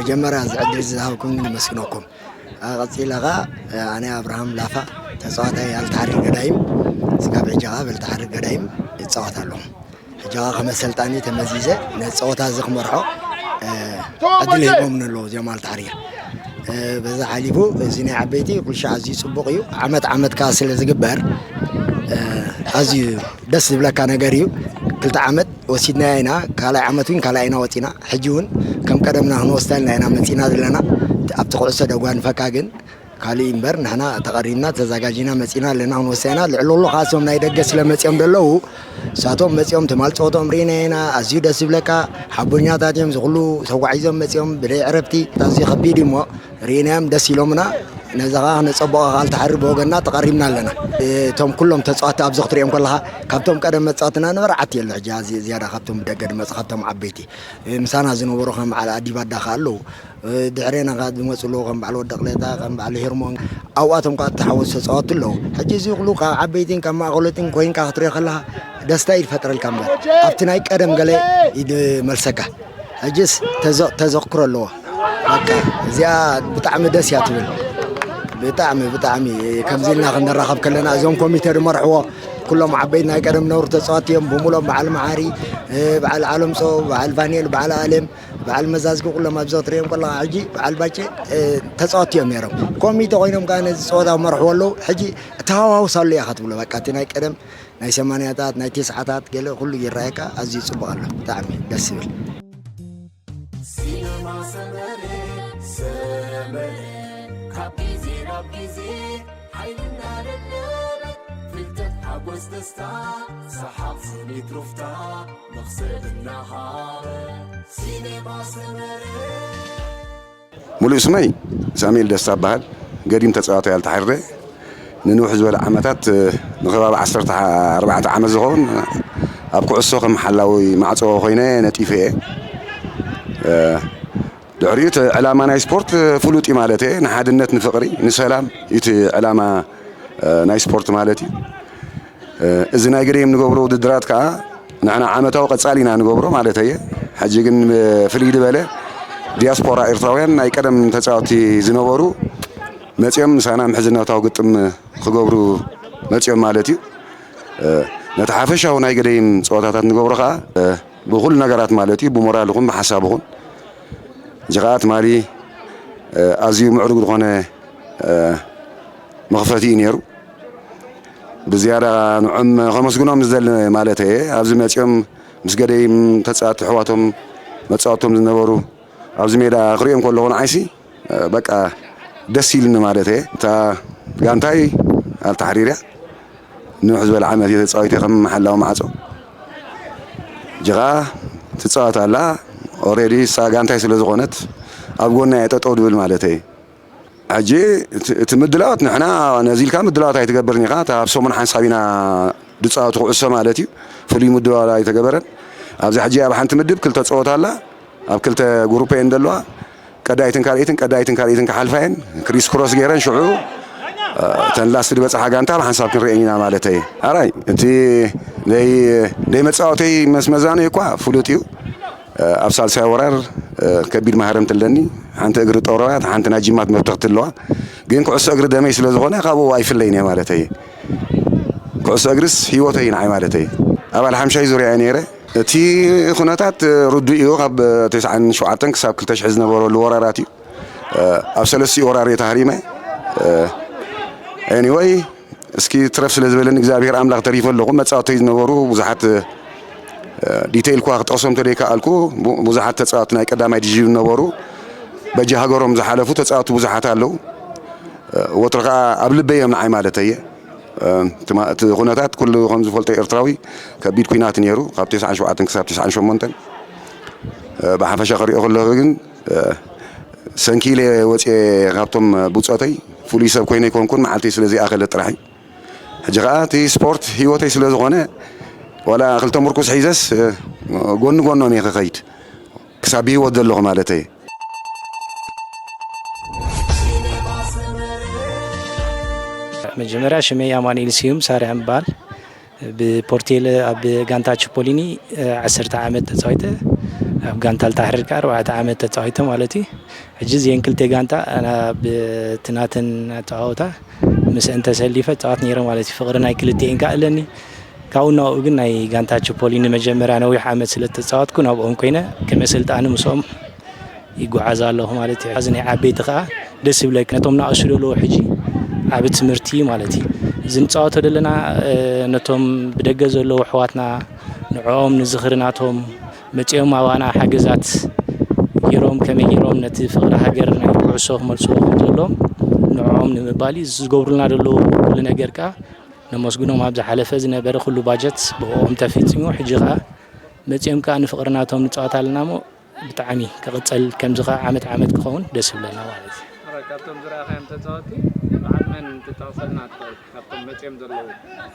መጀመርያ እዚ ዕድል ዝሃብኩም ግን ኣመስግነኩም። ኣብ ቀጺለ ኸኣ ኣነ ኣብርሃም ላፋ ተጻዋታይ ኣልተሓሪር ገዳይም፣ ስጋብ ሕጂ ኸኣ ብኣልተሓሪር ገዳይም ይጻወት ኣለኹ። ሕጂ ኸኣ ከም ኣሰልጣኒ ተመዚዘ ነዚ ጸወታ እዚ ክመርሖ፣ እ፣ ዕድል ሂቦምኒ ኣለዉ እዚኦም ኣልተሓሪር። እ፣ በዛ ሓሊፉ እዚ ናይ ዓበይቲ ኩሉ ሻዕ ኣዝዩ ጽቡቕ እዩ። ዓመት ዓመት ከኣ ስለ ዝግበር፣ እ፣ ኣዝዩ ደስ ዝብለካ ነገር እዩ። ክልተ ዓመት ወሲድናያ ኢና፣ ካልኣይ ዓመት እውን ካልኣይ ኢና ወጺና። ሕጂ እውን ከም ቀደምና ክንወስዳ ኢልና ኢና መጺና ዘለና። ኣብቲ ኩዕሶ ደጓንፈካ ግን ካልእ እምበር ንሕና ተቐሪብና ተዘጋጂና መጺና ኣለና ክንወስዳ ኢና። ልዕሊ ኩሉ ከኣ እዞም ናይ ደገ ስለ መጺኦም ዘለዉ፣ ንሳቶም መጺኦም ትማል ጸወትኦም ርኢና ኢና። ኣዝዩ ደስ ዝብለካ ሓቦኛታት እዮም። እዚ ኩሉ ተጓዒዞም መጺኦም ብደይ ዕረፍቲ ኣዝዩ ከቢድ እዩ እሞ ርኢናዮም ደስ ኢሎምና። ነዛ ከኣ ክነጸብቖ ከኣ ኣልተሓሪር ብወገንና ተቐሪብና ኣለና። እቶም ኩሎም ተጻወትቲ ኣብዚ ክትሪኦም ከለኻ ካብቶም ቀደም መጻወትና ነበረ ዓት የሎ። ሕጂ ኣዚ ዝያዳ ካብቶም ብደገ ዝመጹ ካብቶም ዓበይቲ ምሳና ዝነበሩ ከም በዓል ኣዲባዳ ከኣ ኣለዉ። ድሕሬና ከኣ ዝመጹ ኣለዉ ከም በዓል ወዲ ቅሌታ፣ ከም በዓል ሄርሞን። ኣብኣቶም ከኣ እተሓወሱ ተጻወትቲ ኣለዉ። ሕጂ እዚ ኩሉ ካብ ዓበይትን ካብ ማእከሎትን ኮይንካ ክትሪኦ ከለኻ ደስታ እዩ ዝፈጥረልካ እምበር ኣብቲ ናይ ቀደም ገለ ይመልሰካ። ሕጅስ ተዘ-፣ ተዘክሮ ኣለዎ። በቃ እዚኣ ብጣዕሚ ደስ እያ ትብል። ብጣዕሚ፣ ብጣዕሚ ከምዚ ኢልና ክንራኸብ ከለና እዞም ኮሚተ ዝመርሕዎ ኩሎም ዓበይቲ ናይ ቀደም ነውር ተጻወትቲ እዮም። ብምሎም በዓል መዓሪ፣ እ፣ በዓል ዓለምሶ፣ በዓል ፋኒኤል፣ በዓል ኣሌም፣ በዓል መዛዝጊ ኩሎም ኣብዚ ክትሪኦም ከለኻ ሕጂ በዓል ባጨ፣ እ፣ ተጻወትቲ እዮም ነይሮም። ኮሚተ ኮይኖም ከኣ ነዚ ጸወታ ክመርሕዎ ኣለዉ። ሕጂ ተሃዋውስ ኣሎ እያ ክትብሎ። በቃ እቲ ናይ ቀደም ናይ ሰማንያታት፣ ናይ ተስዓታት ገለ ኩሉ ይረኣየካ፣ ኣዝዩ ጽቡቕ ኣሎ። ብጣዕሚ ደስ ዝብል። ሲነማ ሰመረ፣ ሰመረ፣ ካብ ግዜ ናብ ግዜ ሓይልና ደደበ፣ ፍልጠት፣ ሓጎስ፣ ደስታ፣ ሰሓቕ፣ ስኒት፣ ሩፍታ፣ መኽሰብ እናሃበ። ሲነማ ሰመረ። ሙሉእ ስመይ ሳሙኤል ደስታ እበሃል። ገዲም ተጻዋታይ ኣልተሓሪር። ንንውሕ ዝበለ ዓመታት፣ እ፣ ንከባቢ ዓሰርተ ኣርባዕተ ዓመት ዝኸውን ኣብ ኩዕሶ ከም ሓላዊ ማዕጾ ኮይነ ነጢፈ እየ። እ፣ ድሕሪኡ እቲ ዕላማ ናይ ስፖርት ፍሉጥ እዩ ማለት እየ። ንሓድነት፣ ንፍቕሪ፣ ንሰላም እዩ እቲ ዕላማ፣ እ፣ ናይ ስፖርት ማለት እዩ። እ፣ እዚ ናይ ገደይም ንገብሮ ውድድራት ከኣ ንሕና ዓመታዊ ቀጻሊ ኢና ንገብሮ ማለት እየ። ሕጂ ግን፣ እ፣ ፍልይ ዝበለ ዲያስፖራ ኤርትራውያን ናይ ቀደም ተጻወትቲ ዝነበሩ መጺኦም ምሳና ምሕዝነታዊ ግጥም ክገብሩ መጺኦም ማለት እዩ። እ፣ ነቲ ሓፈሻዊ ናይ ገደይም ጸወታታት ንገብሮ ከኣ፣ እ፣ ብኹሉ ነገራት ማለት እዩ፣ ብሞራል ይኹን ብሓሳብ ይኹን። እዚ ከኣ ትማሊ፣ እ፣ ኣዝዩ ምዕሩግ ዝኾነ፣ እ፣ መኽፈቲ እዩ ነይሩ። ብዝያዳ ንዖም ከመስግኖም ዝደሊ ማለት እየ። ኣብዚ መጺኦም ምስ ገደይም ተጻወትቲ ኣሕዋቶም መጻወቶም ዝነበሩ ኣብዚ ሜዳ ክሪኦም ከለኹ ንዓይሲ፣ እ፣ በቃ ደስ ኢልኒ ማለት እየ። እታ ጋንታይ ኣልተሓሪር እያ። ንውሕ ዝበለ ዓመት እየ ተጻዊተ ከም ሓላዊ ማዕጾ። ሕጂ ኸኣ ትጻወት ኣላ። ኦሬዲ እሳ ጋንታይ ስለ ዝኾነት ኣብ ጎና እየ ጠጠው ድብል ማለት እየ። ሕጂ እቲ፣ እቲ ምድላዋት ንሕና ነዚ ኢልካ ምድላዋት ኣይትገብርን ኢኻ። እታ ኣብ ሰሙን ሓንሳብ ኢና ድጻወቱ ኩዕሶ ማለት እዩ። ፍሉይ ምድላዋት ኣይተገበረን። ኣብዚ ሕጂ ኣብ ሓንቲ ምድብ ክልተ ጸወታ ኣላ። ኣብ ክልተ ጉሩፕ እየን ዘለዋ። ቀዳይትን ካልኣይትን፣ ቀዳይትን ካልኣይትን ክሓልፋ እየን። ክሪስ ክሮስ ገይረን ሽዑ፣ እ፣ እተን ላስት ዝበጽሓ ጋንታ ብሓንሳብ ክንርእየን ኢና ማለት እየ። ኣራይ፣ እቲ ደይ፣ ደይ መጻወተይ መስ መዛኖይ እኳ ፍሉጥ እዩ። እ፣ ኣብ ሳልሳይ ወራር፣ እ፣ ከቢድ ማህረምቲ ኣለኒ። ሓንቲ እግሪ ጠውረዋያ፣ ሓንቲ ናይ ጅማት መብተኽቲ ኣለዋ። ግን ኩዕሶ እግሪ ደመይ ስለ ዝኾነ ካብኡ ኣይፍለይን እየ ማለት እየ። ኩዕሶ እግርስ ህይወተይ ንዓይ ማለት እየ። ኣባል ሓምሻይ ዙርያ እየ ነይረ። እቲ ኩነታት ርዱእ እዩ። ካብ ተስዓን ሸውዓተን ክሳብ ክልተ ሽሕ ዝነበረሉ ወራራት እዩ። ኣብ ሰለስቲኡ ወራር እየ ተሃሪመ። ኤኒወይ፣ እስኪ ትረፍ ስለ ዝበለኒ እግዚኣብሔር ኣምላኽ ተሪፈ ኣለኹ። መጻወተይ ዝነበሩ ብዙሓት ዲቴይል እኳ ክጠቕሶም ተደይከኣልኩ፣ ቡ-፣ ብዙሓት ተጻወትቲ ናይ ቀዳማይ ዲቪዥን ዝነበሩ በጃ ሃገሮም ዝሓለፉ ተጻወትቲ ብዙሓት ኣለዉ። ወትሩ ከኣ ኣብ ልበይ እዮም ንዓይ ማለተይ እየ። እ፣ እቲ ማ-፣ እቲ ኩነታት ኩሉ ከም ዝፈልጦ ኤርትራዊ ከቢድ ኲናት ነይሩ፣ ካብ ተስዓን ሸውዓተን ክሳብ ተስዓን ሸሞንተን። እ፣ ብሓፈሻ ክሪኦ ከለኹ ግን፣ እ፣ ሰንኪለ ወፅየ ካብቶም ብፆተይ ፍሉይ ሰብ ኮይነ ኣይኮንኩን፣ መዓልተይ ስለ ዘይኣኸለት ጥራሕ እዩ። ሕጂ ከኣ እቲ ስፖርት ህይወተይ ስለ ዝኾነ፣ ዋላ ክልተ ምርኩስ ሒዘስ፣ እ፣ ጎኒ ጎኖም እየ ክኸይድ። ክሳብ ብህይወት ዘለኹ ማለተይ። መጀመርያ ሽመይ ኣማኑኤል ስዩም ሳርያ እምበሃል። ብፖርቴል ኣብ ጋንታ ቺፖሊኒ ዓሰርተ ዓመት ተፃዊተ። ኣብ ጋንታ ልታሕርር ከኣ ኣርባዕተ ዓመት ተጻዊተ ማለት እዩ። ሕጂ እዚአን ክልተ ጋንታ ኣና ብቲ ናተን ኣጸዋውታ ምስአን ተሰሊፈ ጻወት ነይረ ማለት እዩ። ፍቕሪ ናይ ክልቲኤን ከኣ ኣለኒ። ካብኡ ናብኡ ግን ናይ ጋንታ ችፖሊኒ መጀመርያ ነዊሕ ዓመት ስለ ተጻወትኩ ናብኦም ኮይነ ከም ኣሰልጣኒ ምስኦም ይጓዓዝ ኣለኹ ማለት እዩ። እዚ ናይ ዓበይቲ ከኣ ደስ ይብለካ። ነቶም ናእሽቱ ዘለዉ ሕጂ ዓቢ ትምህርቲ እዩ ማለት እዩ። እዚ ንጻወቶ ዘለና ነቶም ብደገ ዘለዉ ኣሕዋትና ንዕኦም ንዝኽሪ ናቶም መጺኦም ኣባና ሓገዛት ገይሮም ከመይ ገይሮም ነቲ ፍቕሪ ሃገር ናይ ኩዕሶ ክመልስዎ ከም ዘለዎም ንዕኦም ንምባል እዩ። ዝገብሩልና ዘለዉ ኩሉ ነገር ከኣ ነመስግኖም። ኣብ ዝሓለፈ ዝነበረ ኩሉ ባጀት ብኦም ተፈጺሙ፣ ሕጂ ከኣ መጺኦም ከኣ ንፍቕሪ ናቶም ንጻወት ኣለና እሞ ብጣዕሚ ክቕጸል ከምዚ ከኣ ዓመት ዓመት ክኸውን ደስ ይብለና ማለት እዩ። ካብቶም ዝረኣኻዮም ተጻወትቲ በዓል መን ትጠቕሰልና ትኽእል? ካብቶም መጺኦም ዘለዉ።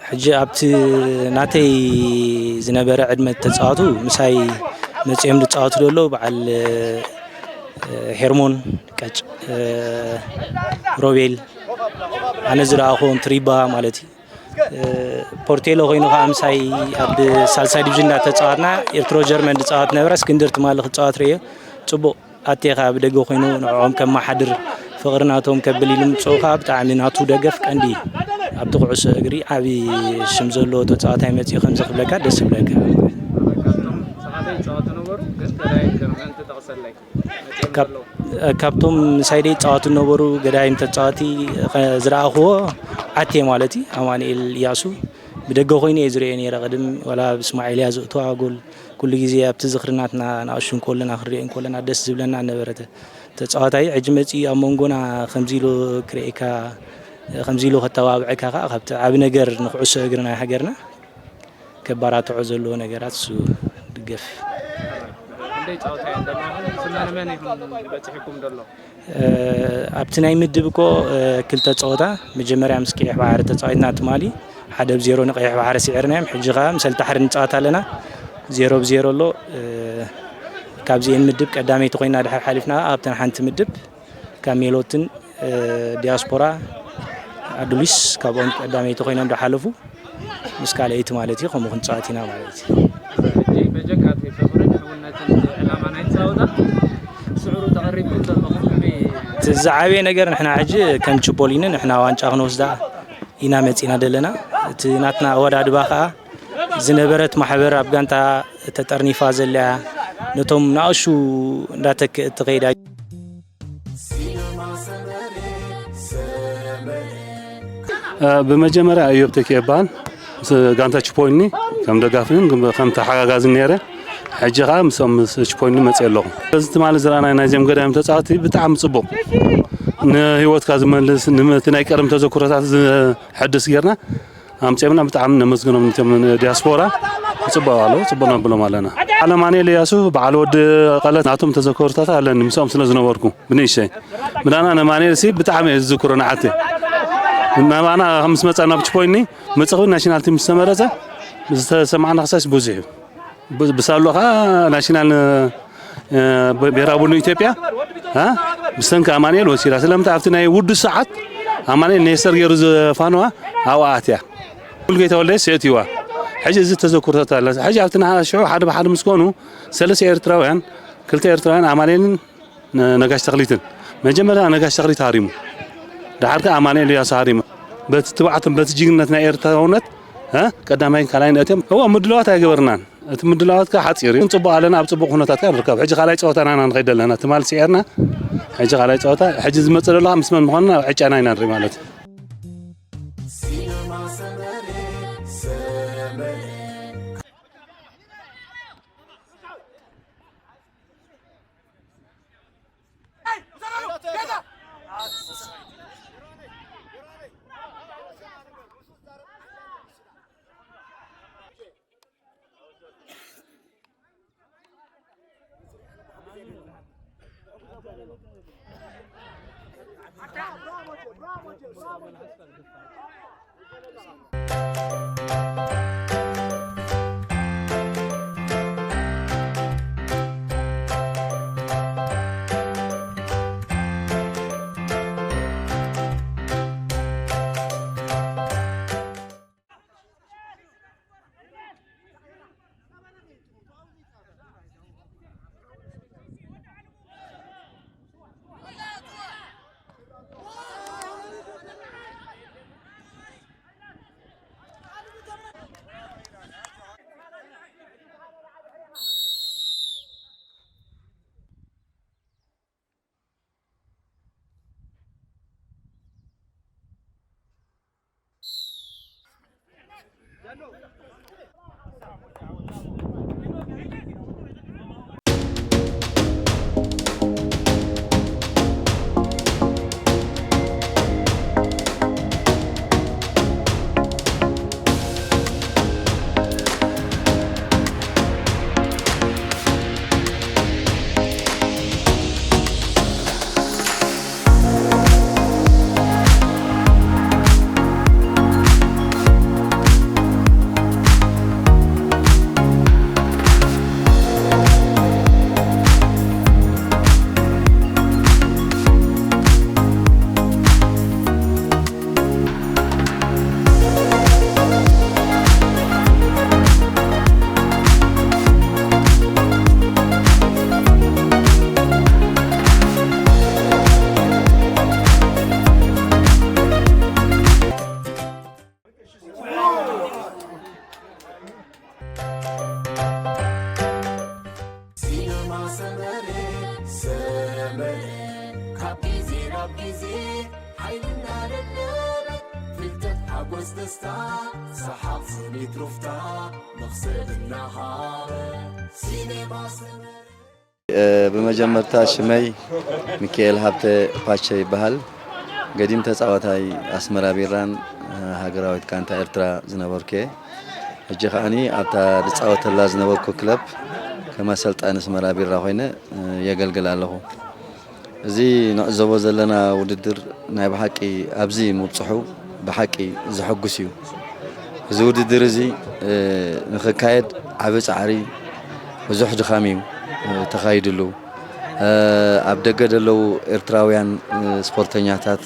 ሕጂ ኣብቲ ናተይ ዝነበረ ዕድመ ተጻወቱ ምሳይ መጺኦም ዝጻወቱ ዘለዉ በዓል ሄርሞን ቀጭ፣ ሮቤል፣ ኣነ ዝረኣኹዎም ትሪባ ማለት እዩ። ፖርቴሎ ኮይኑ ከዓ ምሳይ ኣብ ሳልሳይ ዲቪዥን እንዳተፃወትና ኤርትሮ ጀርመን ዝፃወት ነበረ። እስክንድር ትማሊ ክፃወት ርእዮ ፅቡቅ ኣቴ ከዓ ብደገ ኮይኑ ንዕኦም ከመሓድር ፍቅሪ ናቶም ከብል ኢሉ ምፅኡ ከዓ ብጣዕሚ ናቱ ደገፍ ቀንዲ ኣብቲ ኩዕሶ እግሪ ዓብዪ ሽም ዘለዎ ተፃዋታይ መፂኡ ከምዚ ክብለካ ደስ ይብለካ። ካብቶም ምሳይ ደይ ይፃወቱ ዝነበሩ ገዳይም ተፃዋቲ ዝረኣኽዎ ዓቴ ማለት እዩ ኣማኑኤል እያሱ ብደገ ኮይኑ እየ ዝሪኦ ነይረ። ቅድም ዋላ ብስማዒልያ ዘእትዋ ጎል ኩሉ ግዜ ኣብቲ ዝኽሪ ናትና ንኣሽቱ እንከለና ክንሪኦ እንከለና ደስ ዝብለና ነበረ። ተፃዋታይ ሕጂ መፂኡ ኣብ መንጎና ከምዚ ኢሉ ክርእየካ ከምዚ ኢሉ ከተባብዐካ ከዓ ካብቲ ዓብ ነገር ንኩዕሶ እግሪ ናይ ሃገርና ከባራትዖ ዘለዎ ነገራት እሱ ድገፍ። ክንደይ ጸወታ እየን ዘለዋ? ስመን መን ይኹን በጺሕኩም ዘሎ? ኣብቲ ናይ ምድብ እኮ ክልተ ጸወታ መጀመርያ ምስ ቀይሕ ባሕሪ ተጻዊትና ትማሊ ሓደ ብ ዜሮ ንቀይሕ ባሕሪ ስዒርናዮም። ሕጂ ከኣ ምስ ኣልታሕሪ ንጻወት ኣለና። ዜሮ ብ ዜሮ ኣሎ። ካብዚኤን ምድብ ቀዳመይቲ ኮይና ድሕር ሓሊፍና ኣብተን ሓንቲ ምድብ ካብ ሜሎትን ዲያስፖራ ኣዱሊስ ካብኦም ቀዳመይቲ ኮይኖም ዝሓለፉ ምስ ካልኣይቲ ማለት እዩ። ከምኡ ክንፃወት ኢና ማለት እዩ። ሕጂ በጀካ እቲ ፍቕርን ሕውነትን ዕላማ ናይ ፃወታ ስዕሩ ተቐሪብኩም ዘለኹም ከመይ? እቲ ዝዓበየ ነገር ንሕና ሕጂ ከም ችፖሊኒ ንሕና ዋንጫ ክንወስዳ ኢና መፂና ዘለና። እቲ ናትና ኣወዳድባ ከዓ ዝነበረት ማሕበር ኣብ ጋንታ ተጠርኒፋ ዘለያ ነቶም ንኣሹ እንዳተክእ እትኸይዳ ብመጀመርያ እዮብ ተኪኤ እበሃል። ምስ ጋንታ ችፖይኒ ከም ደጋፍን ከም ተሓጋጋዝን ነይረ። ሕጂ ኸዓ ምስኦም ምስ ችፖይኒ መፅየ ኣለኹ። እዚ ትማሊ ዝረኣናዮ ናይዚኦም ገዳይም ተፃወቲ ብጣዕሚ ፅቡቕ፣ ንህይወትካ ዝመልስ፣ ንም-፣ እቲ ናይ ቀደም ተዘክሮታት ዝሕድስ ጌርና ኣምፅኦምና ብጣዕሚ ነመስግኖም። ነቶም ዲያስፖራ ፅቡቅ ኣለዉ፣ ፅቡቅ ነብሎም ኣለና። በዓል ኣማኑኤል እያሱ፣ በዓል ወዲ ቀለት ናቶም ተዘከርታታ ኣለኒ ምስኦም ስለ ዝነበርኩ ብንእሽተይ። ምዳና ነማኑኤል ሲ ብጣዕሚ እየ ዝዝክሮ ንዓተይ። ናባና ምስ መፃ ናብ ችፖይኒ መፅእ ናሽናል ቲም ዝተመረፀ ዝተሰማዕና ክሳሽ ብዙሕ እዩ። ብ-፣ ብሳሎ ከዓ ናሽናል፣ እ፣ ብ-፣ ብሄራዊ ቡድን ኢትዮጵያ፣ እ፣ ብሰንኪ ኣማኑኤል ወሲዳ። ስለምንታይ ኣብቲ ናይ ውዱእ ሰዓት ኣማኑኤል ኔስተር ገይሩ ዝፋነዋ ኣብኣ ኣትያ። ሙሉጌታ ወልደየስ የእትይዋ። ሕጂ እዚ ተዘክሮታት ኣላ። ሕጂ ኣብቲ ንዓ ሽዑ ሓደ ብሓደ ምስ ኮኑ ሰለስተ ኤርትራውያን፣ ክልተ ኤርትራውያን ኣማኑኤልን ነ-፣ ነጋሽ ተኽሊትን። መጀመርያ ነጋሽ ተኽሊት ሃሪሙ። ደሓር ከኣ ኣማኑኤል እያሱ ሃሪሙ። በቲ ትብዓትን በቲ ጅግንነት ናይ ኤርትራውነት፣ እ፣ ቀዳማይን ካልኣይን ኣትዮም። እወ፣ ምድላዋት ኣይገበርናን። እቲ ምድላዋት ከኣ ሓጺር እዩ። ግን ጽቡቕ ኣለና፣ ኣብ ጽቡቕ ኩነታት ከኣ ንርከብ። ሕጂ ካልኣይ ጸወታና ኢና ንኸይድ ኣለና። ትማሊ ስዒርና፣ ሕጂ ካልኣይ ጸወታ፣ ሕጂ ዝመጽእ ዘሎ ምስ መን ምዃንና ዕጫና ኢና ንርኢ ማለት እዩ። ሲነማ ሰመረ፣ ሰመረ፣ ካብ ግዜ ናብ ግዜ ሓይልና ደደበ፣ ፍልጠት ሓጎስ ደስታ፣ ሰሓቕ ስኒት ሩፍታ፣ መኽሰብ እናሃበ። ሲነማ ሰመረ። እ፣ ብመጀመርታ ሽመይ ሚካኤል ሃብተ ፓቸ ይበሃል። ገዲም ተጻዋታይ ኣስመራ ቢራን፣ እ፣ ሃገራዊት ጋንታ ኤርትራ ዝነበርኩ እየ። ሕጂ ከኣኒ ኣብታ ዝጻወተላ ዝነበርኩ ክለብ ከም ኣሰልጣኒ ኣስመራ ቢራ ኮይነ፣ እ፣ የገልግል ኣለኹ። እዚ ንዕዘቦ ዘለና ውድድር ናይ ብሓቂ ኣብዚ ምብጽሑ ብሓቂ ዘሐጉስ እዩ። እዚ ውድድር እዚ፣ እ፣ ንኽካየድ ዓቢ ጻዕሪ፣ ብዙሕ ድኻም እዩ፣ እ፣ ተኻይድሉ። እ፣ ኣብ ደገ ዘለዉ ኤርትራውያን፣ እ፣ ስፖርተኛታት፣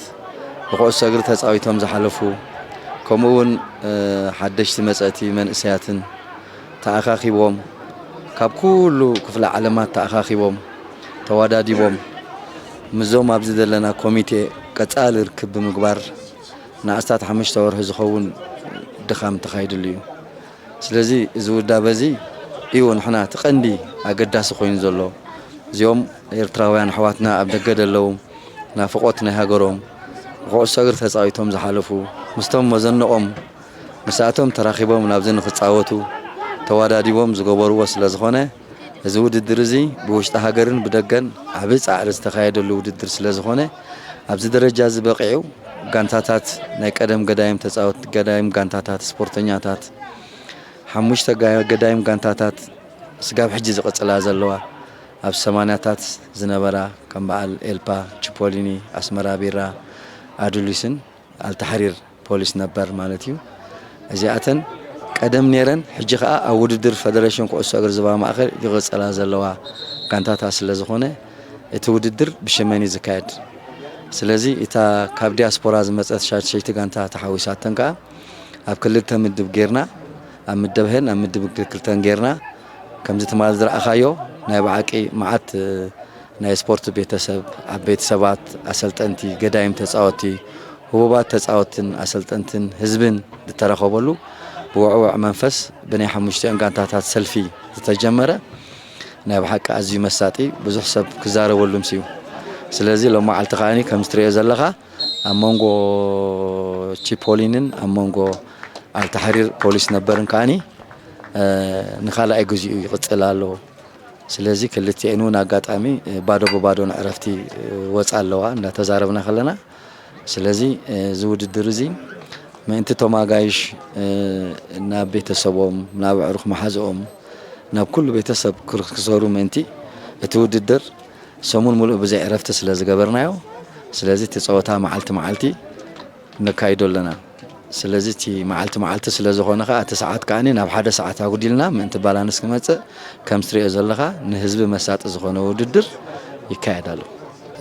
ብኩዕሶ እግሪ ተጻዊቶም ዝሓለፉ፣ ከምኡ እውን፣ እ፣ ሓደሽቲ መጸእቲ መንእሰያትን ተኣኻኺቦም፣ ካብ ኩሉ ክፍለ ዓለማት ተኣኻኺቦም፣ ተዋዳዲቦም፣ ምስዞም ኣብዚ ዘለና ኮሚቴ ቀጻሊ ርክብ ብምግባር፣ ንኣስታት ሓሙሽተ ወርሒ ዝኸውን ድኻም ተኻይድሉ እዩ። ስለዚ እዚ ውዳበ እዚ እዩ ንሕና እቲ ቀንዲ ኣገዳሲ ኮይኑ ዘሎ። እዚኦም ኤርትራውያን ኣሕዋትና ኣብ ደገ ዘለዉ፣ ናፍቖት ናይ ሃገሮም፣ ብኩዕሶ እግሪ ተጻዊቶም ዝሓለፉ፣ ምስቶም መዘንቖም፣ ምስኣቶም ተራኺቦም ናብዚ ንኽጻወቱ ተዋዳዲቦም ዝገበርዎ ስለ ዝኾነ፣ እዚ ውድድር እዚ ብውሽጢ ሃገርን ብደገን ዓቢ ጻዕሪ ዝተኻየደሉ ውድድር ስለ ዝኾነ፣ ኣብዚ ደረጃ እዚ በቒዑ፣ ጋንታታት፣ ናይ ቀደም ገዳይም ተጻወት-፣ ገዳይም ጋንታታት፣ ስፖርተኛታት፣ ሓሙሽተ ጋ-፣ ገዳይም ጋንታታት ስጋብ ሕጂ ዝቕጽላ ዘለዋ፣ ኣብ ሰማንያታት ዝነበራ፣ ከም በዓል ኤልፓ፣ ቺፖሊኒ፣ ኣስመራ ቢራ፣ ኣዱሊስን ኣልታሕሪር ፖሊስ ነበር ማለት እዩ። እዚኣተን ቀደም ነይረን፣ ሕጂ ኸኣ ኣብ ውድድር ፈደረሽን ኩዕሶ እግሪ ዞባ ማእከል ይቕጽላ ዘለዋ ጋንታታት ስለ ዝኾነ፣ እቲ ውድድር ብሽመን እዩ ዝካየድ። ስለዚ እታ ካብ ዲያስፖራ ዝመጸት ሻድሸይቲ ጋንታ ተሓዊሳተን ከኣ ኣብ ክልተ ምድብ ጌርና፣ ኣብ ምደብ ሀን ኣብ ምድብ ክልተን ጌርና፣ ከምዚ ትማል ዝረኣኻዮ ናይ ብሓቂ መዓት፣ እ፣ ናይ ስፖርት ቤተሰብ፣ ዓበይቲ ሰባት፣ ኣሰልጠንቲ፣ ገዳይም ተጻወትቲ፣ ህቡባት ተጻወትትን ኣሰልጠንትን ህዝብን ዝተረኸበሉ ብውዕውዕ መንፈስ ብናይ ሓሙሽቲኦን ጋንታታት ሰልፊ ዝተጀመረ ናይ ብሓቂ ኣዝዩ መሳጢ፣ ብዙሕ ሰብ ክዛረበሉ ምስ እዩ። ስለዚ ሎም መዓልቲ ከኣኒ ከምዚ ትርእዮ ዘለኻ ኣብ መንጎ ቺፖሊንን ኣብ መንጎ ኣልታሕሪር ፖሊስ ነበርን ከኣኒ፣ እ፣ ንኻልኣይ ግዚኡ ይቕጽል ኣሎ። ስለዚ ክልቲኤን እውን ኣጋጣሚ፣ እ፣ ባዶ ብባዶ ንዕረፍቲ፣ እ፣ ወጻ ኣለዋ እንዳተዛረብና ከለና። ስለዚ፣ እ፣ እዚ ውድድር እዚ ምእንቲ ቶም ኣጋይሽ፣ እ፣ ናብ ቤተሰቦም፣ ናብ ኣዕሩኽ መሓዝኦም፣ ናብ ኩሉ ቤተሰብ ክር-፣ ክሰሩ ምእንቲ እቲ ውድድር ሰሙን ሙሉእ ብዘይ ዕረፍቲ ስለ ዝገበርናዮ፣ ስለዚ እቲ ጸወታ መዓልቲ መዓልቲ ነካይዶ ኣለና። ስለዚ እቲ መዓልቲ መዓልቲ ስለ ዝኾነ ኸኣ፣ እቲ ሰዓት ከኣኒ ናብ ሓደ ሰዓት ኣጉዲልና ምእንቲ ባላንስ ክመጽእ፣ ከም ትሪኦ ዘለኻ ንህዝቢ መሳጢ ዝኾነ ውድድር ይካየድ ኣሎ።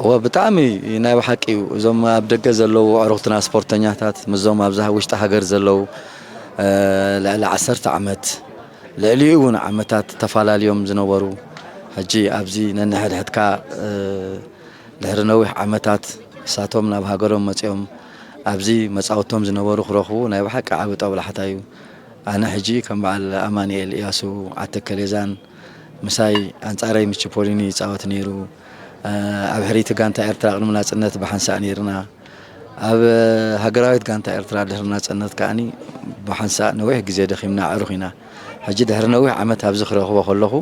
እወ፣ ብጣዕሚ ናይ ብሓቂ እዩ። እዞም ኣብ ደገ ዘለዉ ኣዕሩኽትና ስፖርተኛታት፣ ምስዞም ኣብዛ ውሽጢ ሃገር ዘለዉ፣ እ፣ ልዕሊ ዓሰርተ ዓመት፣ ልዕሊኡ እውን ዓመታት ተፈላለዮም ዝነበሩ፣ ሕጂ ኣብዚ ነንሕድሕድካ፣ እ፣ ድሕሪ ነዊሕ ዓመታት ንሳቶም ናብ ሃገሮም መጺኦም ኣብዚ መጻውቶም ዝነበሩ ክረኽቡ ናይ ብሓቂ ዓቢ ጦብላሕታ እዩ። ኣነ ሕጂ ከም በዓል ኣማኑኤል እያሱ ዓተከሌዛን ምሳይ ኣንጻረይ ምስ ቺፖሊኒ ይጻወት ነይሩ። እ፣ ኣብ ሕርይቲ ጋንታ ኤርትራ ቅድሚ ናጽነት ብሓንሳእ ነይርና። ኣብ ሃገራዊት ጋንታ ኤርትራ ድሕሪ ናጽነት ከኣኒ ብሓንሳእ ነዊሕ ግዜ ደኺምና ኣዕሩኽ ኢና። ሕጂ ድሕሪ ነዊሕ ዓመት ኣብዚ ክረኽቦ ከለኹ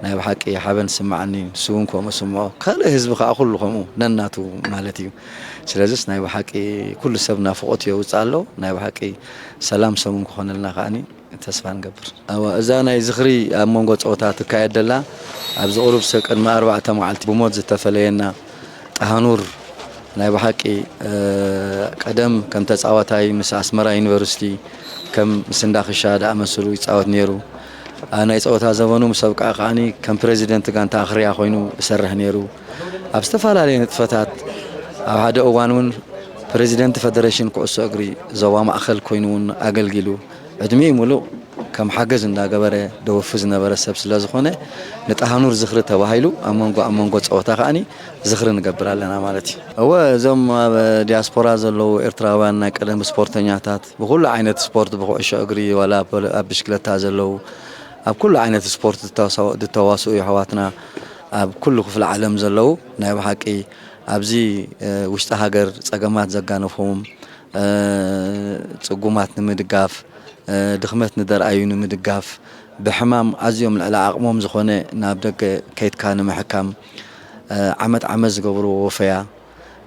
ናይ ብሓቂ ሓበን ዝስምዓኒ፣ ንሱ እውን ከምኡ ስምዖ፣ ካልእ ህዝቢ ከኣ ኩሉ ከምኡ ነናቱ ማለት እዩ። ስለዚስ ናይ ብሓቂ ኩሉ ሰብ ናፍቖት የውጽእ ኣሎ። ናይ ብሓቂ ሰላም ሰሙን ክኾነልና ከኣኒ ተስፋ ንገብር። እዋ፣ እዛ ናይ ዝኽሪ ኣብ መንጎ ጸወታ ትካየድ ደላ ኣብዚ ቁሩብ ሰብ ቅድሚ ኣርባዕተ መዓልቲ ብሞት ዝተፈለየና ጣሃኑር ናይ ብሓቂ፣ እ፣ ቀደም ከም ተጻዋታይ ምስ ኣስመራ ዩኒቨርሲቲ ከም ምስ እንዳኽሻ ዝኣመሰሉ ይጻወት ነይሩ። ኣብ ናይ ጸወታ ዘመኑ ምስ ኣብቅዐ ከኣኒ ከም ፕረዚደንት ጋንታ ኣኽርያ ኮይኑ ይሰርሕ ነይሩ። ኣብ ዝተፈላለየ ንጥፈታት ኣብ ሓደ እዋን እውን ፕረዚደንት ፈደረሽን ኩዕሶ እግሪ ዞባ ማእከል ኮይኑ እውን ኣገልጊሉ። ዕድሚኡ ሙሉእ ከም ሓገዝ እንዳገበረ ደወፊ ዝነበረ ሰብ ስለ ዝኾነ፣ ንጣሃኑር ዝኽሪ ተባሂሉ ኣብ መንጎ፣ ኣብ መንጎ ጸወታ ከኣኒ ዝኽሪ ንገብር ኣለና ማለት እዩ። እወ፣ እዞም ኣብ ዲያስፖራ ዘለዉ ኤርትራውያን ናይ ቀደም ስፖርተኛታት፣ ብኹሉ ዓይነት ስፖርት፣ ብኩዕሾ እግሪ ዋላ ኣብ፣ ኣብ ብሽክለታ ዘለዉ፣ ኣብ ኩሉ ዓይነት ስፖርት ዝተዋሳ-፣ ዝተዋስኡ የሕዋትና ኣብ ኩሉ ክፍለ ዓለም ዘለዉ ናይ ብሓቂ ኣብዚ፣ እ፣ ውሽጢ ሃገር ጸገማት ዘጋነፎም፣ እ፣ ጽጉማት ንምድጋፍ፣ እ፣ ድኽመት ንደርኣዩ ንምድጋፍ፣ ብሕማም ኣዝዮም ልዕሊ ዓቕሞም ዝኾነ ናብ ደገ ከይድካ ንምሕካም፣ እ፣ ዓመት ዓመት ዝገብርዎ ወፈያ፣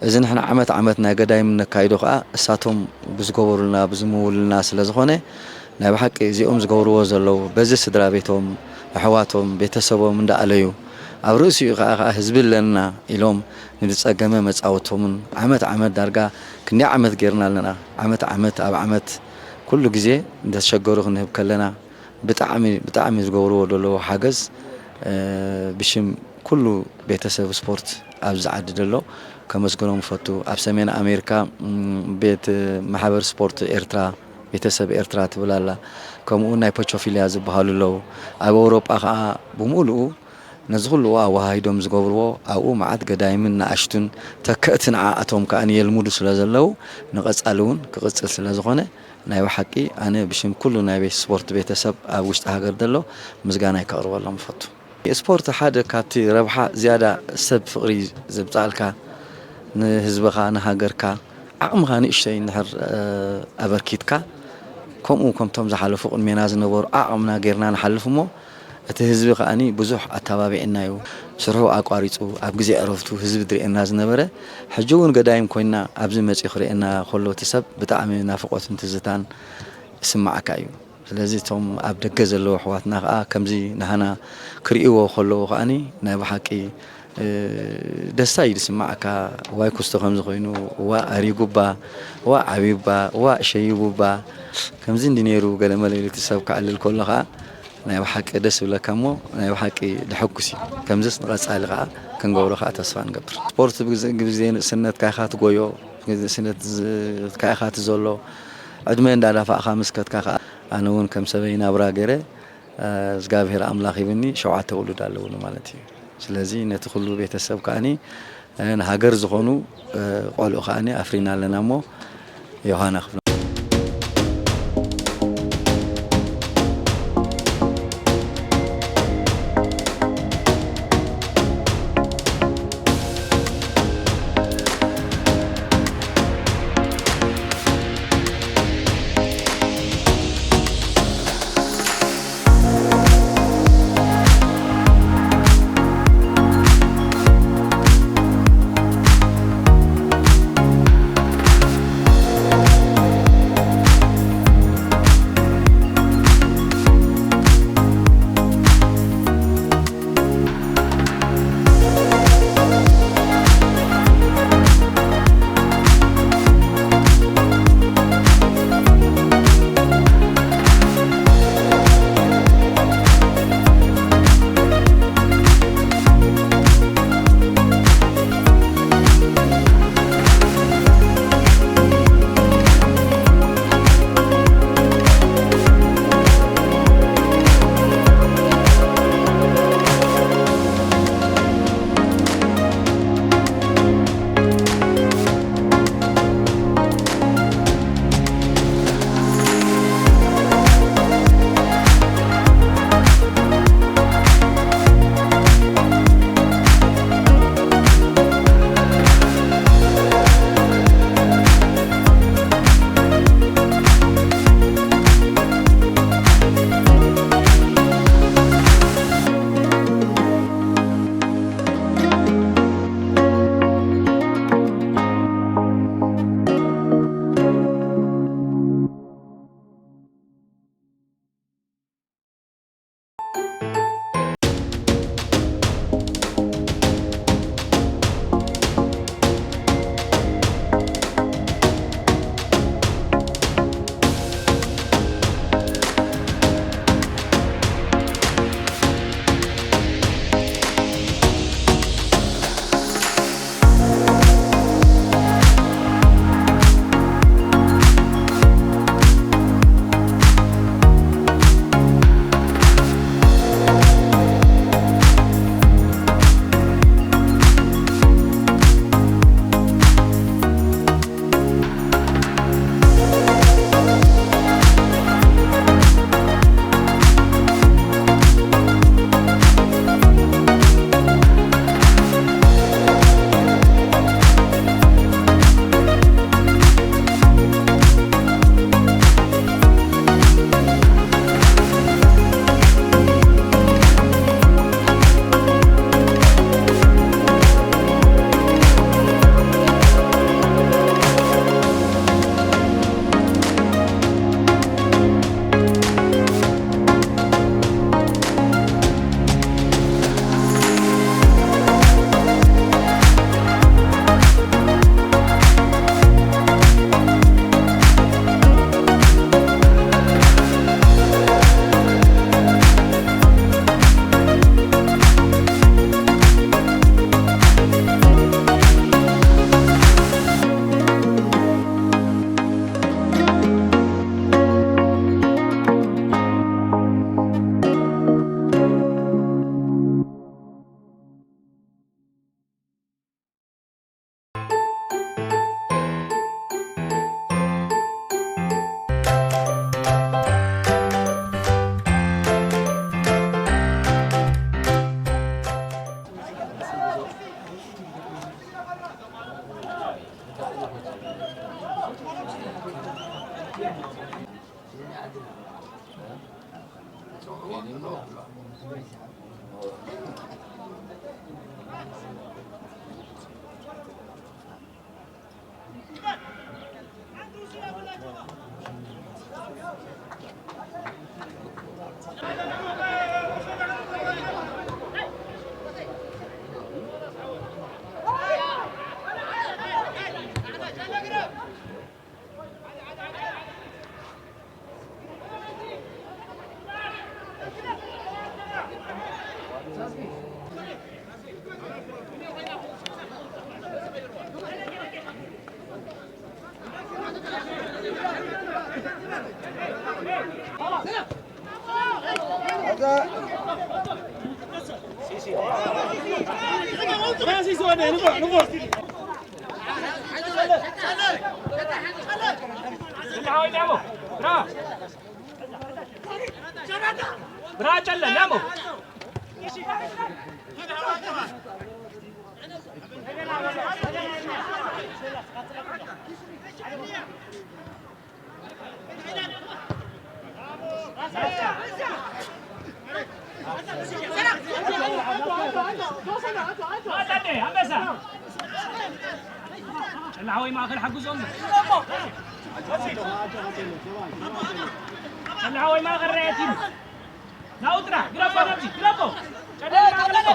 እዚ ንሕና ዓመት ዓመት ናይ ገዳይም ነካይዶ ከኣ እሳቶም ብዝገበሩልና፣ ብዝምውሉልና ስለ ዝኾነ፣ ናይ ብሓቂ እዚኦም ዝገብርዎ ዘለዉ፣ በዚ ስድራ ቤቶም፣ ኣሕዋቶም፣ ቤተሰቦም እንዳኣለዩ፣ ኣብ ርእሲኡ ከኣ፣ ከኣ ህዝቢ ኣለና ኢሎም ንዝጸገመ መጻወቶምን ዓመት ዓመት ዳርጋ ክንደይ ዓመት ጌርና ኣለና። ዓመት ዓመት ኣብ ዓመት ኩሉ ግዜ ንተሸገሩ ክንህብ ከለና ብጣዕሚ፣ ብጣዕሚ ዝገብርዎ ዘለዉ ሓገዝ፣ እ፣ ብሽም ኩሉ ቤተሰብ ስፖርት ኣብዚ ዓዲ ዘሎ ከመስግኖም እፈቱ። ኣብ ሰሜን ኣሜሪካ፣ ም፣ ቤት ማሕበር ስፖርት ኤርትራ፣ ቤተሰብ ኤርትራ ትብል ኣላ። ከምኡ ናይ ፖቾፊልያ ዝበሃሉ ኣለዉ። ኣብ ኣውሮጳ ከኣ ብምሉኡ ነዚ ኩሉ ኣወሃሂዶም ዝገብርዎ፣ ኣብኡ መዓት ገዳይምን ንኣሽቱን ተከእቲ ንዓኣቶም ከኣ የልምዱ ስለ ዘለዉ፣ ንቐጻሊ እውን ክቕጽል ስለ ዝኾነ፣ ናይ ብሓቂ ኣነ ብሽም ኩሉ ናይ ቤት ስፖርት ቤተሰብ ኣብ ውሽጢ ሃገር ዘሎ ምስጋናይ ከቕርበሎም እፈቱ። ስፖርት ሓደ ካብቲ ረብሓ ዝያዳ ሰብ ፍቕሪ ዘምጽኣልካ፣ ንህዝብኻ፣ ንሃገርካ፣ ዓቕምኻ ንእሽተይ እንድሕር፣ እ፣ ኣበርኪትካ፣ ከምኡ ከምቶም ዝሓለፉ ቅድሜና ዝነበሩ ዓቕምና ጌርና ንሓልፍ እሞ፣ እቲ ህዝቢ ከኣኒ ብዙሕ ኣተባቢዕና እዩ። ስርሑ ኣቋሪጹ ኣብ ግዜ ዕረፍቱ ህዝቢ ዝርእየና ዝነበረ፣ ሕጂ እውን ገዳይም ኮይና ኣብዚ መጺኡ ክርእየና ከሎ እቲ ሰብ ብጣዕሚ ናፍቖትን ትዝታን ይስምዓካ እዩ። ስለዚ እቶም ኣብ ደገ ዘለዉ ኣሕዋትና ከኣ ከምዚ ንሃና ክርእይዎ ከለዉ ከኣኒ ናይ ብሓቂ፣ እ፣ ደስታ እዩ ዝስምዓካ። ዋይ ኩስቶ ከምዚ ኮይኑ፣ ዋ ኣሪጉባ፣ ዋ ዓብዩባ፣ ዋ ሸይቡባ፣ ከምዚ እንዲ ነይሩ ገለ መለ ኢሉ እቲ ሰብ ክዕልል ከሎ ከኣ ናይ ብሓቂ ደስ ይብለካ እሞ ናይ ብሓቂ ደሐጉስ እዩ። ከምዚስ ንቐጻሊ ከኣ ክንገብሮ ከኣ ተስፋ ንገብር። ስፖርት ብግዜ፣ ብግዜ ንእስነትካ ኢኻ ትጎዮ፣ ብግዜ ንእስነት ዝ-፣ ኢኻ ትዘሎ፣ ዕድመ እንዳዳፋእካ ምስ ከድካ ከኣ ኣነ እውን ከም ሰበይ ናብራ ገይረ፣ እ፣ እግዚኣብሔር ኣምላኽ ሂብኒ ሸውዓተ ውሉድ ኣለውኒ ማለት እዩ። ስለዚ ነቲ ኩሉ ቤተሰብ ከኣኒ፣ እ፣ ንሃገር ዝኾኑ፣ እ፣ ቆልዑ ከኣኒ ኣፍሪና ኣለና እሞ ዮሃና ክፍሎም። ብራ ጨለ ናሞ። ኣንበሳ። ጨለ ሓወይ ማእከል ሓግዞም። ጨለ ሓወይ ማእከል ርኣየት እዩ። ናብኡ ጥራሕ፣ ግለቦ ናብዚ፣ ግለቦ። ጨለ ማእከል እኮ።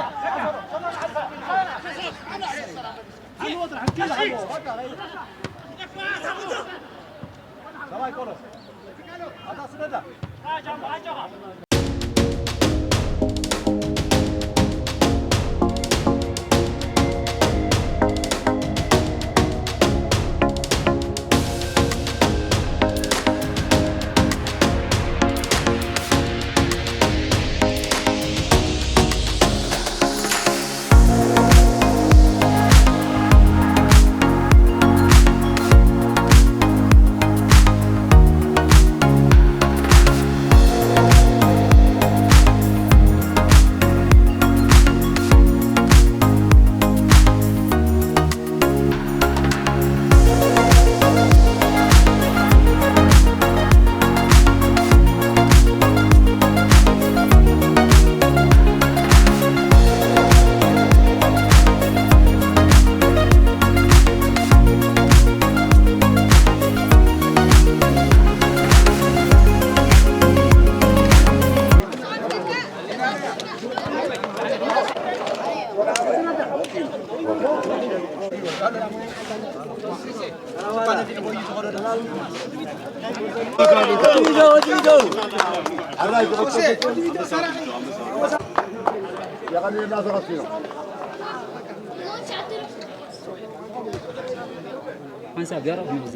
ሓንሳብ ገረብ ንብዛ።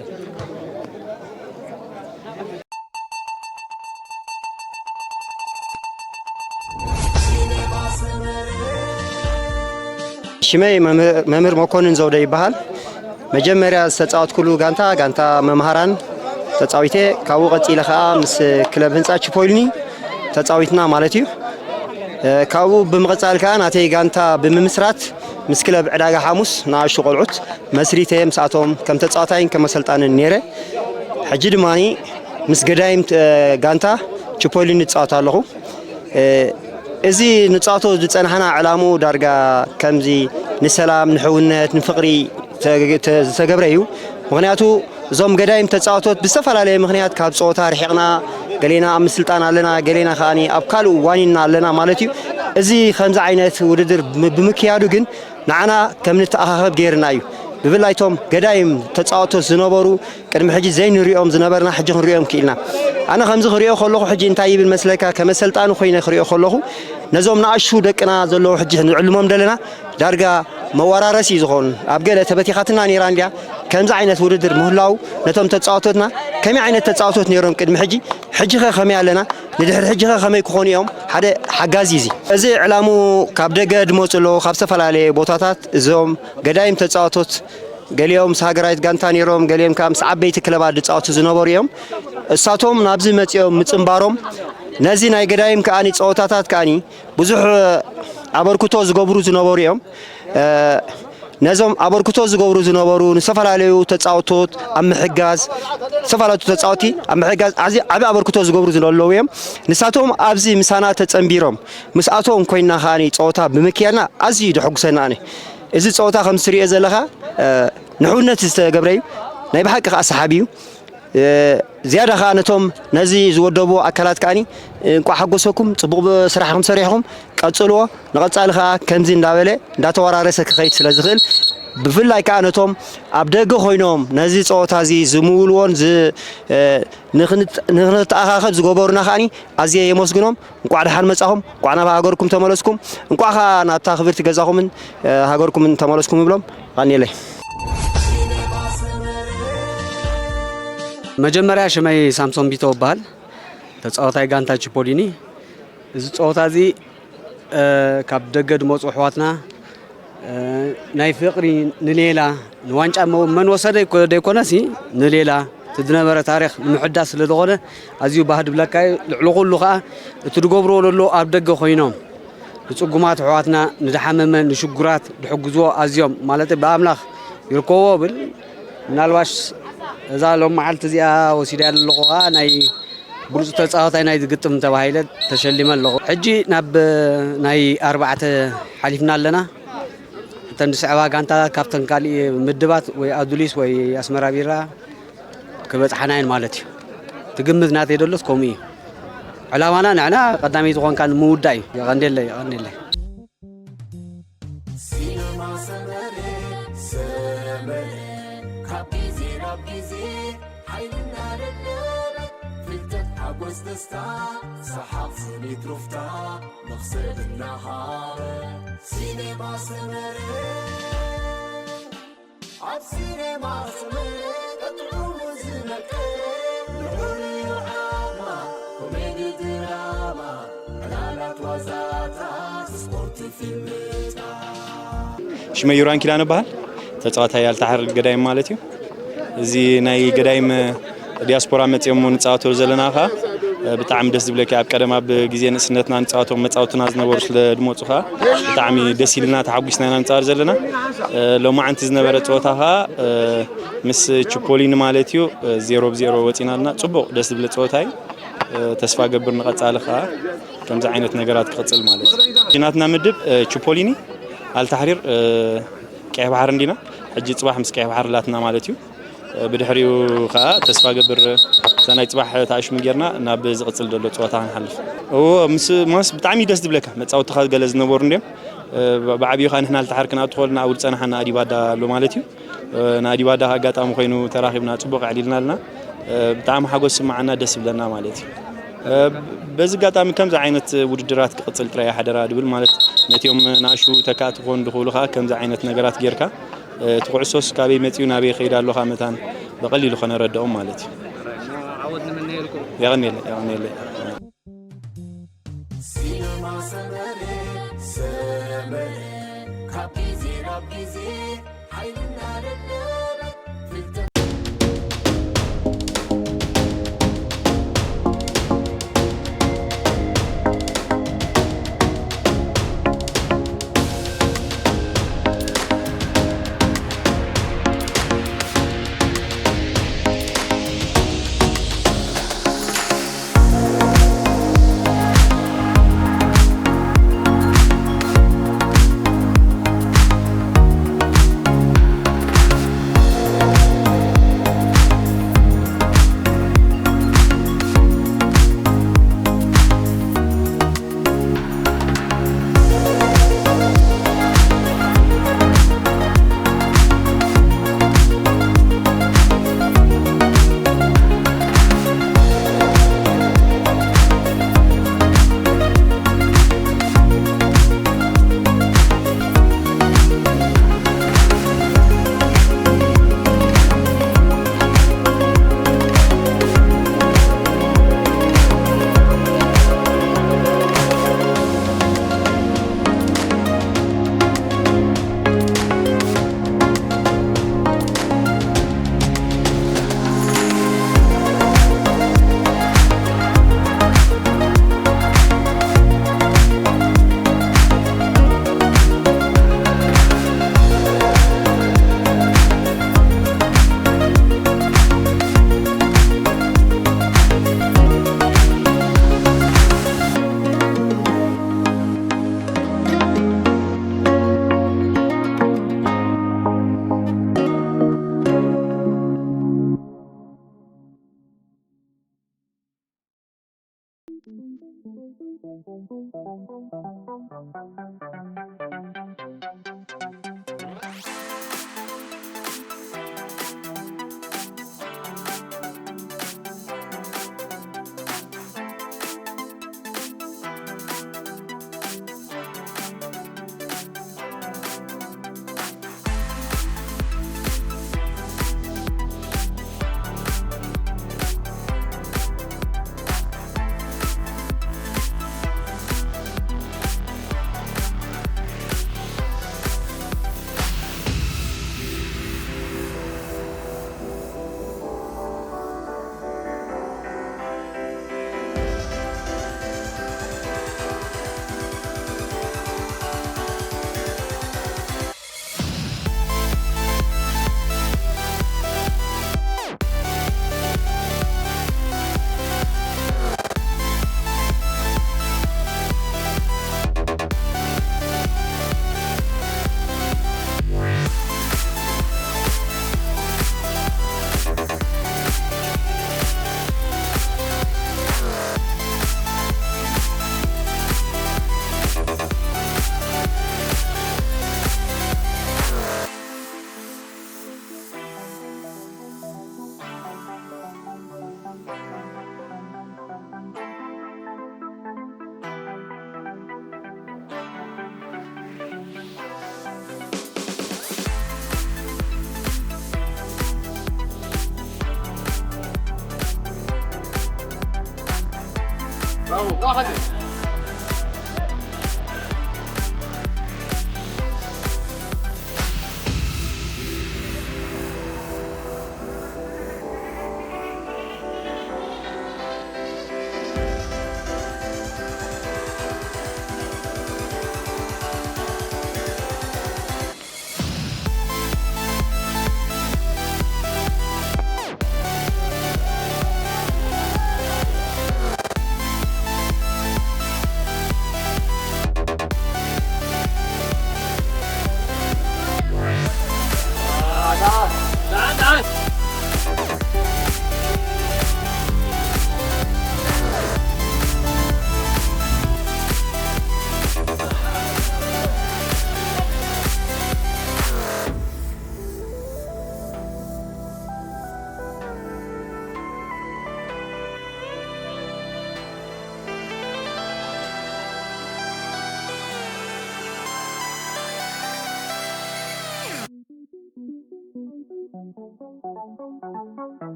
ሽመይ መምህር፣ መምህር መኮንን ዘውደ ይበሃል። መጀመርያ ዝተጻወትኩሉ ጋንታ፣ ጋንታ መምሃራን ተጻዊተ። ካብኡ ቀጺለ ከኣ ምስ ክለብ ህንጻ ቺፖይልኒ ተጻዊትና ማለት እዩ። እ፣ ካብኡ ብምቕጻል ከኣ ናተይ ጋንታ ብምምስራት ምስ ክለብ ዕዳጋ ሓሙስ ንኣሽቱ ቆልዑት መስሪተ ምስኣቶም ከም ተጻዋታይን ከም ኣሰልጣንን ነይረ። ሕጂ ድማኒ ምስ ገዳይም፣ እ፣ ጋንታ ቺፖይልኒ እጻወት ኣለኹ። እ፣ እዚ ንጻወቶ ዝጸናሕና ዕላምኡ ዳርጋ ከምዚ ንሰላም፣ ንሕውነት፣ ንፍቕሪ ተ-፣ ተ-፣ ዝተገብረ እዩ። ምኽንያቱ እዞም ገዳይም ተጻወቶት ብዝተፈላለየ ምኽንያት ካብ ጸወታ ርሒቕና፣ ገሌና ኣብ ምስልጣን ኣለና፣ ገሌና ከኣ ኣብ ካልእ ዋኒንና ኣለና ማለት እዩ። እዚ ከምዚ ዓይነት ውድድር ብ-፣ ብምክያዱ ግን ንዓና ከም ንተኣኻኸብ ገይርና እዩ። ብፍላይ እቶም ገዳይም ተጻወቶት ዝነበሩ ቅድሚ ሕጂ ዘይንሪኦም ዝነበርና ሕጂ ክንሪኦም ክኢልና። ኣነ ከምዚ ክሪኦ ከለኹ ሕጂ እንታይ ይብል መስለካ? ከም ኣሰልጣኒ ኮይነ ክሪኦ ከለኹ ነዞም ንኣሽቱ ደቅና ዘለዉ ሕጂ ንዕልሞም ዘለና ዳርጋ መወራረሲ እዩ ዝኾኑ። ኣብ ገለ ተበቲኻትና ነይራ እንድያ። ከምዚ ዓይነት ውድድር ምህላው ነቶም ተጻወቶትና ከመይ ዓይነት ተጻወቶት ነይሮም ቅድሚ ሕጂ፣ ሕጂ ኸ ከመይ ኣለና፣ ንድሕሪ ሕጂ ኸ ከመይ ክኾኑ እዮም ሓደ ሓጋዚ እዩ እዚ። እዚ ዕላምኡ ካብ ደገ ድመጹ ኣለዉ፣ ካብ ዝተፈላለየ ቦታታት እዞም ገዳይም ተጻወቶት ገሊኦም ምስ ሃገራዊት ጋንታ ነይሮም፣ ገሊኦም ከኣ ምስ ዓበይቲ ክለባት ዝጻወቱ ዝነበሩ እዮም። እሳቶም ናብዚ መጺኦም ምጽንባሮም ነዚ ናይ ገዳይም ከኣኒ ጸወታታት ከኣኒ ብዙሕ ኣበርክቶ ዝገብሩ ዝነበሩ እዮም። እ፣ ነዞም ኣበርክቶ ዝገብሩ ዝነበሩ ንዝተፈላለዩ ተጻወቶት ኣብ ምሕጋዝ፣ ዝተፈላለዩ ተጻወቲ ኣብ ምሕጋዝ ዓዚ-፣ ዓቢ ኣበርክቶ ዝገብሩ ዘለዉ እዮም። ንሳቶም ኣብዚ ምሳና ተጸንቢሮም ምስ ኣቶም ኮይና ከኣ ጸወታ ብምክያድና ኣዝዩ ደሐጉሰና ኣነ። እዚ ጸወታ ከም ትርእዮ ዘለኻ፣ እ፣ ንሕውነት ዝተገብረ እዩ። ናይ ብሓቂ ከኣ ሰሓቢ እዩ። እ፣ ዝያዳ ከኣ ነቶም ነዚ ዝወደቡ ኣካላት ከኣኒ እንቋዕ ሓጎሰኩም፣ ጽቡቕ ስራሕ ከም ሰሪሕኹም ቀጽልዎ። ንቐጻሊ ከኣ ከምዚ እንዳበለ እንዳተወራረሰ ክኸይድ ስለ ዝኽእል፣ ብፍላይ ከኣ ነቶም ኣብ ደገ ኮይኖም ነዚ ጸወታ እዚ ዝምውልዎን ዝ-፣ እ፣ ንኽንት-፣ ንኽንተኣኻኸብ ዝገበሩና ከኣኒ ኣዝየ የመስግኖም። እንቋዕ ደሓን መጻኹም፣ እንቋዕ ናብ ሃገርኩም ተመለስኩም፣ እንቋዕ ከኣ ናብታ ክብርቲ ገዛኹምን፣ እ፣ ሃገርኩምን ተመለስኩም ይብሎም። የቐንየለይ። መጀመርያ ሽመይ ሳምሶን ቢተው እበሃል፣ ተጻዋታይ ጋንታ ቺፖሊኒ። እዚ ጸወታ እዚ፣ እ፣ ካብ ደገ ዝመጹ ኣሕዋትና፣ እ፣ ናይ ፍቕሪ ንሌላ፣ ንዋንጫ መ-፣ መን ወሰደ ይኮ-፣ ዘይኮነሲ ንሌላ እቲ ዝነበረ ታሪኽ ንምሕዳስ ስለ ዝኾነ ኣዝዩ ባህ ዝብለካ እዩ። ልዕሊ ኩሉ ከኣ እቲ ዝገብርዎ ዘለዉ ኣብ ደገ ኮይኖም ንጽጉማት ኣሕዋትና፣ ንዝሓመመ፣ ንሽጉራት ዝሕግዝዎ ኣዝዮም፣ ማለት ብኣምላኽ ይርከብዎ ብል። ምናልባሽ እዛ ሎም መዓልቲ እዚኣ ወሲደያ ዘለኹ ከኣ ናይ ብሉጽ ተጻዋታይ ናይ ዝግጥም ተባሂለ ተሸሊመ ኣለኹ። ሕጂ ናብ ናይ ኣርባዕተ ሓሊፍና ኣለና። እተን ዝስዕባ ጋንታ ካብተን ካሊእ ምድባት ወይ ኣዱሊስ ወይ ኣስመራ ቢራ ክበጽሓና እየን ማለት እዩ። ትግምት ናተይ ደሎስ ከምኡ እዩ። ዕላማና ንዕና ቀዳመይ ዝኾንካ ንምውዳእ እዩ። የቐንየለይ፣ የቐንየለይ። ሲነማ ሰመረ፣ ሰመረ፣ ካብ ግዜ ናብ ግዜ ሓይሊ እናደለበ፣ ፍልጠት፣ ሓጎስ፣ ደስታ፣ ሰሓቕ፣ ስኒት፣ ሩፍታ፣ መኽሰብ እናሃበ። ሲነማ ሰመረ። ኣብ ሲኔማ ሰመረ ቀጥዑ ዝነቀ ልዑል ዓማ ኮሜዲ ድራማ ዕላላት ዋዛታት ስፖርት ፊልምታት። ሽመይ ዩራን ኪዳነ እበሃል። ተጻዋታይ ኣልታሕር ገዳይም ማለት እዩ። እዚ ናይ ገዳይም ዲያስፖራ መጺኦም ንጻወቶ ዘለና ኸኣ ብጣዕሚ ደስ ዝብለኪ። ኣብ ቀደም ኣብ ግዜ ንእስነትና ንጻወቶም መጻወትና ዝነበሩ ስለ ድመጹ ኸኣ ብጣዕሚ ደስ ኢልና ተሓጒስና ኢና ንጻወት ዘለና። ሎማዓንቲ ዝነበረ ጸወታ ኸኣ ምስ ቺፖሊኒ ማለት እዩ ዜሮ ብ ዜሮ ወጺና ኣለና። ጽቡቕ ደስ ዝብል ጸወታ እዩ። ተስፋ ገብር ንቐጻሊ ኸኣ ከምዚ ዓይነት ነገራት ክቕጽል ማለት እዩ። ናትና ምድብ ቺፖሊኒ፣ ኣልታሕሪር፣ ቀይሕ ባሕሪ እንዲና። ሕጂ ጽባሕ ምስ ቀይሕ ባሕሪ ኣላትና ማለት እዩ። ብድሕሪኡ ኸኣ ተስፋ ገብር እዛ ናይ ጽባሕ ተኣሽሙ ጌርና ናብ ዝቕጽል ዘሎ ጸወታ ክንሓልፍ። እዎ፣ ምስ፣ ምስ ብጣዕሚ ደስ ዝብለካ መጻወትኻ ገለ ዝነበሩ እንድዮም። ብዓቢኡ ኸኣ ንሕና ልተሓር ክንኣቱ ከለና ኣብኡ ዝጸናሓና ኣዲባዳ ኣሎ ማለት እዩ። ንኣዲባዳ ኸኣ ኣጋጣሚ ኮይኑ ተራኺብና ጽቡቕ ኣዕሊልና ኣለና። ብጣዕሚ ሓጎስ ይስምዓና፣ ደስ ይብለና ማለት እዩ። በዚ ኣጋጣሚ ከምዚ ዓይነት ውድድራት ክቕጽል ጥራይ ሓደራ ድብል ማለት ነቲኦም ንኣሽቱ ተካእቲ ክኾኑ ዝኽእሉ ኸኣ ከምዚ ዓይነት ነገራት ጌርካ እቲ ኩዕሶስ ካበይ መጺኡ ናበይ ይኸይድ ኣሎ ካብ መታን ብቐሊሉ ከነረድኦም ማለት እዩ። ዓወት ንምነየልኩም። የቐንየለይ፣ የቐንየለይ። ሲነማ ሰመረ፣ ሰመረ፣ ካብ ግዜ ናብ ግዜ ሓይልና ደደበ፣ ፍልጠት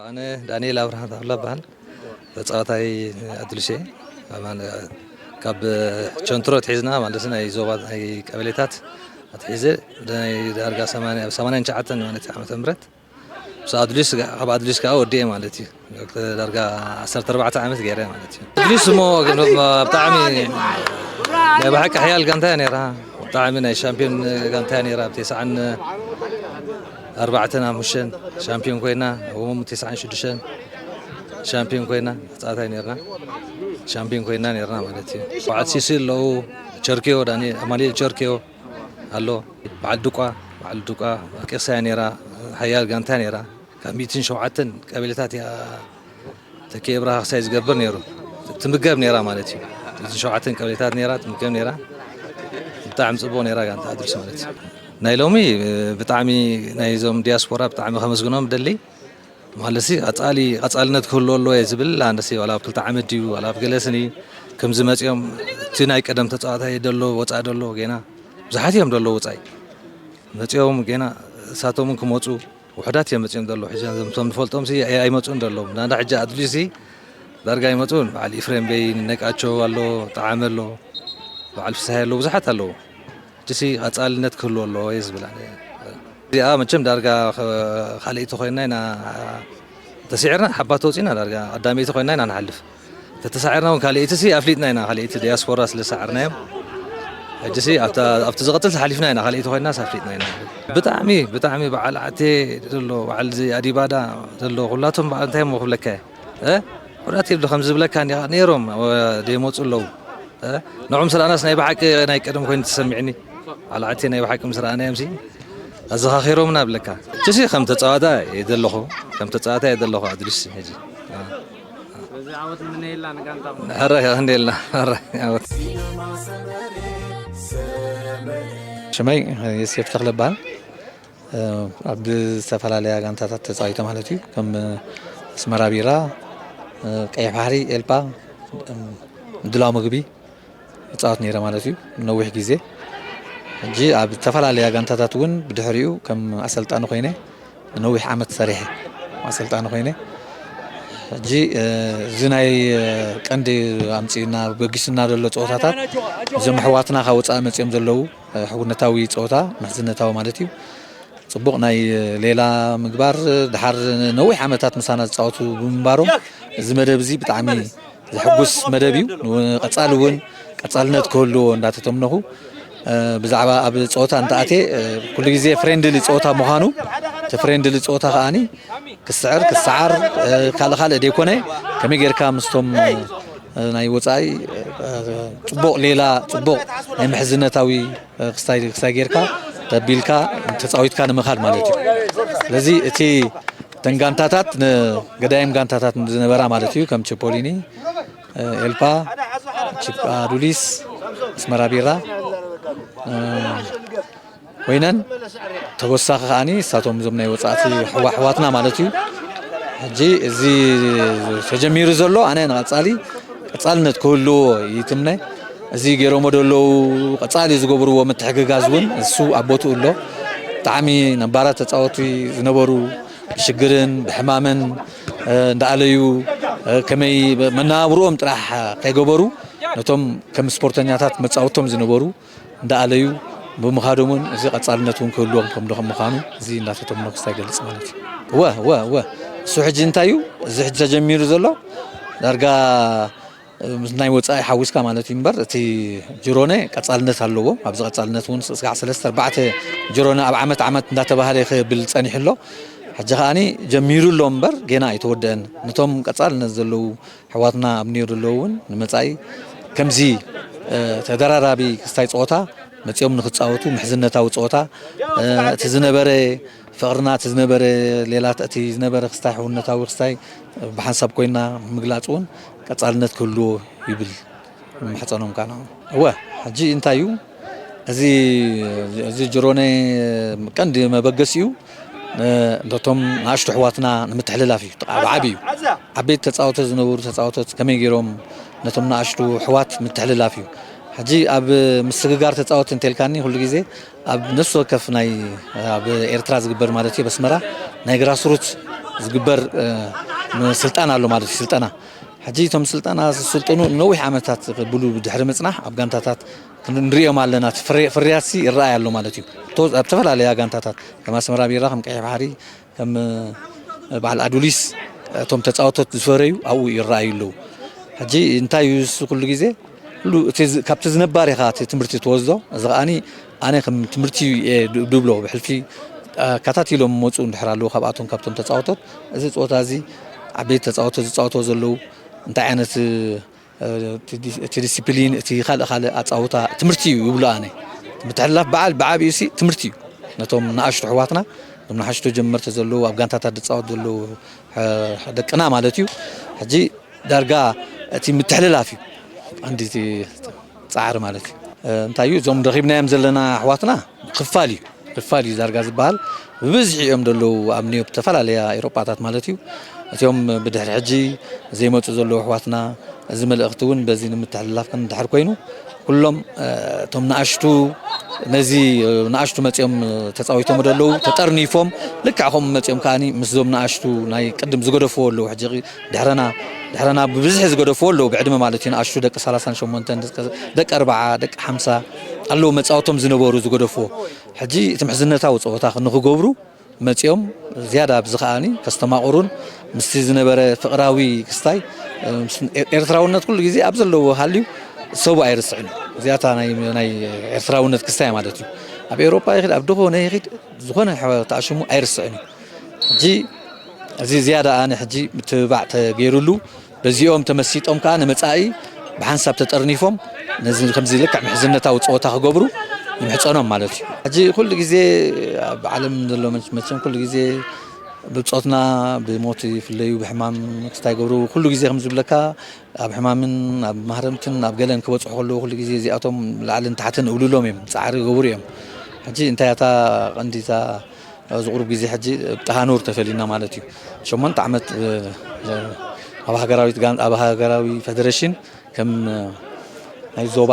ኣነ ዳንኤል ኣብርሃ ተኽለ እበሃል። ተጻዋታይ ኣድልሽ እየ። ኣማን-፣ ካብ ቸንትሮ ኣትሒዝና ማለት ናይ ዞባ ናይ ቀበሌታት ኣትሒዘ ናይ ዳርጋ ሰማንያ፣ ሰማንያን ትሽዓተን ማለት እዩ ዓመተ ምህረት። ምስ ኣድሊስ፣ ካብ ኣድሊስ ከዓ ወዲኤ ማለት እዩ። ዳርጋ ዓሰርተ ኣርባዕተ ዓመት ገይረ ማለት እዩ። ኣድሊስ እሞ ግን ብጣዕሚ ናይ ብሓቂ ሓያል ጋንታ እያ ነይራ። ብጣዕሚ ናይ ሻምፒዮን ጋንታ እያ ነይራ። ኣብ ተስዓን ኣርባዕተን ሓሙሽተን ሻምፒዮን ኮይና፣ እሞ ተስዓን ሽዱሽተን ሻምፒዮን ኮይና ተጻዋታይ ነይርና። ሻምፒዮን ኮይና ነይርና ማለት እዩ። በዓል ሲሲ ኣለዉ፣ ቸርኪዮ፣ ዳንኤል፣ ኣማኑኤል ቸርኪዮ፣ ኣሎ። በዓል ድቋ፣ በዓል ድቋ ቄሳ እያ ነይራ፣ ሓያል ጋንታ ነይራ። ካብ ሚእትን ሸውዓተን ቀበሌታት እያ ተኪኤ ብራኻ ክሳይ ዝገብር ነይሩ። ትምገብ ነይራ ማለት እዩ። ሚእትን ሸውዓተን ቀበሌታት ነይራ፣ ትምገብ ነይራ። ብጣዕሚ ጽቡቕ ነይራ ጋንታ ኣድልስ ማለት እዩ። ናይ ሎሚ ብጣዕሚ ናይዞም ዲያስፖራ ብጣዕሚ ከመስግኖም ደሊ። ማለትሲ ቀጻሊ፣ ቀጻልነት ክህልዎ ኣለዎ እየ ዝብል። ኣነሲ ዋላ ኣብ ክልተ ዓመት ድዩ ዋላ ኣብ ገለ ስኒ ከምዚ መጺኦም፣ እቲ ናይ ቀደም ተጻዋታይ ደሎ ወጻኢ ደሎ ጌና ብዙሓት እዮም ደሎ ወጻኢ መጺኦም ጌና እሳቶም ክመጹ ውሑዳት እዮም መጺኦም ደሎ። ሕጂ እዞም ንፈልጦም ሲ ኣይ-፣ ኣይመጹን ደሎ። ናዳ ሕጂ ኣድሊሲ ዳርጋ ኣይመጹን። በዓል ኢፍሬም በይ፣ ነቃቸው ኣሎ፣ ጣዓመ ኣሎ፣ በዓል ፍስሃይ ኣሎ፣ ብዙሓት ኣለዉ። ሕጂሲ ቀጻልነት ክህልዎ ኣለዎ እየ ዝብል ኣነ። እዚኣ መቸም ዳርጋ ኸ-፣ ካልኣይቲ ኮይና ኢና ተሲዕርና፣ ሓባ ተውጺና ዳርጋ ቀዳመይቲ ኮይና ኢና ንሓልፍ። ተተሳዒርና እውን ካልኣይቲሲ ኣፍሊጥና ኢና፣ ካልኣይቲ ዲያስፖራ ስለ ዝሰዓርናዮም። ሕጂሲ ኣብታ፣ ኣብቲ ዝቐጽል ተሓሊፍና ኢና፣ ካልኣይቲ ኮይናስ ኣፍሊጥና ኢና። ብጣዕሚ፣ ብጣዕሚ በዓል ዓቴ ዘሎ፣ በዓል እዚ ኣዲባዳ ዘሎ፣ ኩላቶም በዓል እንታይ እሞ ክብለካ እየ? እ? ኩራት የብሉ ከም ዝብለካ እንዲኻ ነይሮም፣ ወ-፣ ደይመጹ ኣለዉ። ንዑ ምስ ረኣናስ ናይ ብሓቂ ናይ ቀደም ኮይኑ ተሰሚዕኒ። ኣልዓቲ ናይ ብሓቂ ምስ ረኣናዮም ሲ ኣዘኻኺሮምና ብለካ። እችሲ ከም ተጻዋታ እየ ዘለኹ፣ ከም ተጻዋታ እየ ዘለኹ ኣድሪስ ሕጂ። ስለዚ ዓወት ምንየላ ንጋንታኹም። ሕረ ክንደየልና፣ ሕረ ዓወት። ሽመይ የሴፍ ተኽለ እበሃል። ኣብ ዝተፈላለያ ጋንታታት ተጻዊተ ማለት እዩ። ከም ኣስመራ ቢራ፣ ቀይሕ ባሕሪ፣ ኤልፓ፣ ምድላው ምግቢ እጻወት ነይረ ማለት እዩ። ነዊሕ ግዜ ሕጂ ኣብ ዝተፈላለያ ጋንታታት እውን ብድሕሪኡ ከም ኣሰልጣኒ ኮይነ ነዊሕ ዓመት ሰሪሐ ኣሰልጣኒ ኮይነ ሕጂ እዚ ናይ ቀንዲ ኣምጺኡና በጊሱና ዘሎ ጸወታታት እዞም ኣሕዋትና ካብ ወጻኢ መጺኦም ዘለዉ ሕውነታዊ ጸወታ ምሕዝነታዊ ማለት እዩ። ጽቡቕ ናይ ሌላ ምግባር ድሓር ነዊሕ ዓመታት ምሳና ዝጻወቱ ብምንባሮም እዚ መደብ እዚ ብጣዕሚ ዘሕጉስ መደብ እዩ። ንቐጻሊ እውን ቀጻልነት ክህልዎ እንዳተተምነኹ ብዛዕባ ኣብ ጸወታ እንተኣትየ ኩሉ ግዜ ፍሬንድሊ ጸወታ ምዃኑ እቲ ፍሬንድሊ ጸወታ ከኣኒ ክስዕር ክሰዓር ካልእ ካልእ ደይኮነ ከመይ ጌርካ ምስቶም ናይ ወጻኢ ጽቡቕ ሌላ ጽቡቕ ናይ ምሕዝነታዊ ክስታይ ክስታይ ጌርካ ተቢልካ ተጻዊትካ ንምኻድ ማለት እዩ። ስለዚ እቲ እተን ጋንታታት ንገዳይም ጋንታታት ዝነበራ ማለት እዩ ከም ቺፖሊኒ፣ ኤልፓ፣ ቺፕ ኣዱሊስ፣ ኣስመራ ቢራ ኮይነን ተወሳኺ ከዓኒ ንሳቶም እዞም ናይ ወጻእቲ ኣሕዋትና ማለት እዩ። ሕጂ እዚ ተጀሚሩ ዘሎ ኣነ ንቐጻሊ ቀጻልነት ክህልዎ ይትምነ። እዚ ገይሮሞ ዘለዉ ቀጻሊ ዝገብርዎ ምትሕግጋዝ እውን እሱ ኣብ ቦትኡ ኣሎ። ብጣዕሚ ነባራት ተጻወቲ ዝነበሩ ብሽግርን ብሕማምን እንዳኣለዩ ከመይ መነባብርኦም ጥራሕ ከይገበሩ ነቶም ከም ስፖርተኛታት መጻወቶም ዝነበሩ እንዳኣለዩ ብምኻዶም እውን እዚ ቀጻልነት እውን ክህልዎም ከም ድኹም ምዃኑ እዚ እንዳተተምኖ ክስታይ ይገልጽ ማለት እዩ። እወ እወ እወ እሱ ሕጂ እንታይ እዩ እዚ ሕጂ ተጀሚሩ ዘሎ ዳርጋ ምስ ናይ ወጻኢ ሓዊስካ ማለት እዩ እምበር እቲ ጅሮነ ቀጻልነት ኣለዎ። ኣብዚ ቀጻልነት እውን ስጋዕ ሰለስተ ኣርባዕተ ጅሮነ ኣብ ዓመት ዓመት እንዳተባህለ ክብል ጸኒሑ ኣሎ። ሕጂ ከዓኒ ጀሚሩ ኣሎ እምበር ጌና ኣይተወደአን። ነቶም ቀጻልነት ዘለዉ ኣሕዋትና ኣብ ኒዮ ዘለዉ እውን ንመጻኢ ከምዚ ተደራራቢ ክስታይ ጸወታ መጺኦም ንክጻወቱ ምሕዝነታዊ ጸወታ እቲ ዝነበረ ፍቕርና እቲ ዝነበረ ሌላ እቲ ዝነበረ ክስታይ ሕውነታዊ ክስታይ ብሓንሳብ ኮይና ምግላጽ እውን ቀጻልነት ክህልዎ ይብል ምሕጸኖም ካና እወ ሕጂ እንታይ እዩ እዚ እዚ ጅሮነ ቀንዲ መበገሲኡ ነቶም ንኣሽቱ ኣሕዋትና ንምትሕልላፍ እዩ። ብዓቢ እዩ። ዓበይቲ ተጻወተ ዝነበሩ ተጻወቶት ከመይ ገይሮም ነቶም ንኣሽቱ ኣሕዋት ምትሕልላፍ እዩ። ሕጂ ኣብ ምስግጋር ተጻወት እንተልካኒ ኩሉ ግዜ ኣብ ነፍሲ ወከፍ ናይ ኣብ ኤርትራ ዝግበር ማለት እዩ ኣብ ኣስመራ ናይ ግራስሩት ዝግበር ስልጣን ኣሎ ማለት እዩ። ስልጠና ሕጂ እቶም ስልጠና ዝስልጥኑ ነዊሕ ዓመታት ብሉ ድሕሪ ምጽናሕ ኣብ ጋንታታት ንሪኦም ኣለና። ፍርያትሲ ይረኣይ ኣሎ ማለት እዩ። ኣብ ዝተፈላለያ ጋንታታት ከም ኣስመራ ቢራ፣ ከም ቀይሕ ባሕሪ፣ ከም በዓል ኣዱሊስ እቶም ተጻወቶት ዝፈረዩ ኣብኡ ይረኣዩ ኣለዉ። ሕጂ እንታይ እዩ እሱ ኩሉ ግዜ ኩሉ እቲ ዝ- ካብቲ ዝነባር ኢኻ እቲ ትምህርቲ ትወስዶ። እዚ ከኣኒ ኣነ ከም ትምህርቲ እየ ድ- ድብሎ። ብሕልፊ ኣካታቲሎም መፁ እንድሕር ኣለዉ ካብኣቶም ካብቶም ተጻወቶት እዚ ፀወታ እዚ ዓበይቲ ተጻወቶ ዝጻወቶ ዘለዉ እንታይ ዓይነት እቲ ዲሲፕሊን እቲ ካልእ ካልእ ኣጻውታ ትምህርቲ እዩ ይብሎ ኣነ። ምትሕልላፍ በዓል ብዓብዩ ሲ ትምህርቲ እዩ። ነቶም ንኣሽቱ ኣሕዋትና እቶም ንሓሽቶ ጀመርቲ ዘለዉ ኣብ ጋንታታት ዝጻወት ዘለዉ ደቅና ማለት እዩ። ሕጂ ዳርጋ እቲ ምትሕልላፍ እዩ ቀንዲ እቲ ጻዕሪ ማለት እዩ። እንታይ እዩ እዞም ረኺብናዮም ዘለና ኣሕዋትና ክፋል እዩ ክፋል እዩ ዳርጋ ዝበሃል ብብዝሒ እዮም ዘለዉ ኣብ ኒዮብ ዝተፈላለያ ኤሮጳታት ማለት እዩ። እቲኦም ብድሕሪ ሕጂ ዘይመፁ ዘለዉ ኣሕዋትና እዚ መልእኽቲ እውን በዚ ንምትሕልላፍ ክንድሕር ኮይኑ ኩሎም እቶም ንኣሽቱ ነዚ ንኣሽቱ መፂኦም ተፃዊቶም ዘለዉ ተጠርኒፎም ልክዕ ከምኡ መፂኦም ከዓኒ ምስዞም ንኣሽቱ ናይ ቅድም ዝገደፍዎ ኣለዉ ሕጂ ድሕረና ድሕረና ብብዝሒ ዝገደፍዎ ኣለዉ ብዕድመ ማለት እዩ ንኣሽቱ ደቂ ሰላሳን ሸሞንተን ደቂ ኣርባዓ ደቂ ሓምሳ ኣለዉ መፃወቶም ዝነበሩ ዝገደፍዎ ሕጂ እቲ ምሕዝነታዊ ፀወታ ንክገብሩ መፂኦም ዝያዳ ኣብዚ ከዓኒ ከስተማቕሩን ምስቲ ዝነበረ ፍቕራዊ ክስታይ ኤርትራውነት ኩሉ ግዜ ኣብ ዘለዎ ሃልዩ ሰቡ ኣይርስዕን እዩ እዚኣታ ናይ ኤርትራውነት ክስታይ ማለት እዩ ኣብ ኤውሮጳ ይኽድ ኣብ ድኾነ ይኽድ ዝኾነ ተኣሽሙ ኣይርስዕን እዩ ሕጂ እዚ ዝያዳ ኣነ ሕጂ ምትብባዕ ተገይሩሉ በዚኦም ተመሲጦም ከዓ ንመፃኢ ብሓንሳብ ተጠርኒፎም ነዚ ከምዚ ልክዕ ምሕዝነታዊ ፀወታ ክገብሩ ንምሕፀኖም ማለት እዩ። ሕጂ ኩሉ ግዜ ኣብ ዓለም ዘሎ መች- መቸም ኩሉ ግዜ ብብፆትና ብሞት ይፍለዩ፣ ብሕማም ክስታይ ይገብሩ። ኩሉ ግዜ ከም ዝብለካ ኣብ ሕማምን ኣብ ማህረምትን ኣብ ገለን ክበፅሑ ከለዉ ኩሉ ግዜ እዚኣቶም ላዕልን ታሕትን እብልሎም እዮም፣ ፃዕሪ ይገብሩ እዮም። ሕጂ እንታይ እታ ቀንዲታ ኣብዚ ቁሩብ ግዜ ሕጂ ብጠሃኑር ተፈሊና ማለት እዩ። ሸሞንተ ዓመት ኣብ ሃገራዊት ጋን ኣብ ሃገራዊ ፌደሬሽን ከም ናይ ዞባ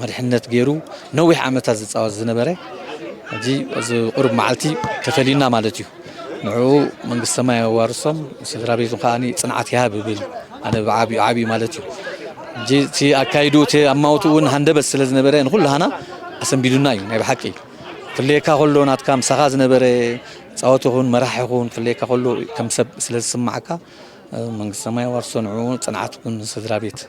መሪሕነት ገይሩ ነዊሕ ዓመታት ዝፃወት ዝነበረ ሕጂ እዚ ቁሩብ መዓልቲ ተፈሊና ማለት እዩ። ንዕኡ መንግስቲ ሰማይ የዋርሶም፣ ስድራ ቤቱ ከዓ ጽንዓት ይሃብ ይብል ኣነ ብዓብዩ ዓብዩ ማለት እዩ። ሕጂ እቲ ኣካይዱ እቲ ኣማውትኡ እውን ሃንደበት ስለ ዝነበረ ንኩላህና ኣሰንቢዱና እዩ ናይ ብሓቂ። ክፍለየካ ከሎ ናትካ ምሳኻ ዝነበረ ፃወት ይኹን መራሕ ይኹን ክፍለየካ ከሎ ከም ሰብ ስለ ዝስማዓካ መንግስቲ ሰማይ የዋርሶ ንዕኡ ጽንዓት ይኹን ስድራ ቤት።